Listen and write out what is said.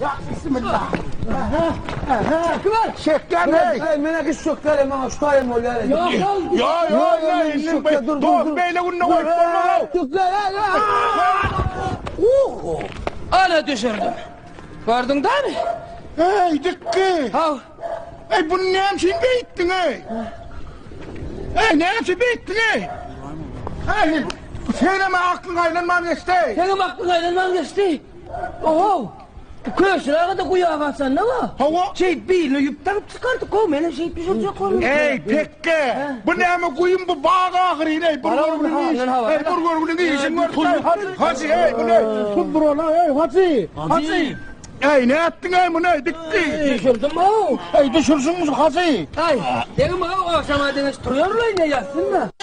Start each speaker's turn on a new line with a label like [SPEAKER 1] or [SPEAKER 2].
[SPEAKER 1] Ya bismillah. Aha, aha. Çekýän hey.
[SPEAKER 2] Hey, men hiç çökgäle maňa şu taýyn bolýar.
[SPEAKER 1] Ýa ýa ýa indi be dost beýle günde goýup bolmaz.
[SPEAKER 3] Ana düşürdüm. Gördüň dämi?
[SPEAKER 1] Hey dikki.
[SPEAKER 3] Haw.
[SPEAKER 1] Ey bunu näme üçin beýtdiň ey? Ey näme üçin beýtdiň ey? Ey senem aklyň aýlanman geçdi.
[SPEAKER 3] Senem aklyň aýlanman geçdi. Ohow! Bu Köşül aga-da guýa gaçanda ba.
[SPEAKER 1] Hawa.
[SPEAKER 3] Şeýdip birine ýüp dakyp çykardyk how, menem şeýdip düşürjek boldum.
[SPEAKER 1] Eý, pekge! Bu näme guýum bu bag ahyryn eý, bir görgüliň iş. Eý, bir görgüliň işin görüp Hajy, Hajy, eý, bu ne? Tuz burala, eý, Hajy. Hajy. Eý, ne etdiň eý muny, eý, dikdi.
[SPEAKER 3] Düşürdim how.
[SPEAKER 1] Eý, düşürşiň Hajy.
[SPEAKER 3] Aý, degim how, agşama deňeç turýarlaý, ne ýatsyn-da.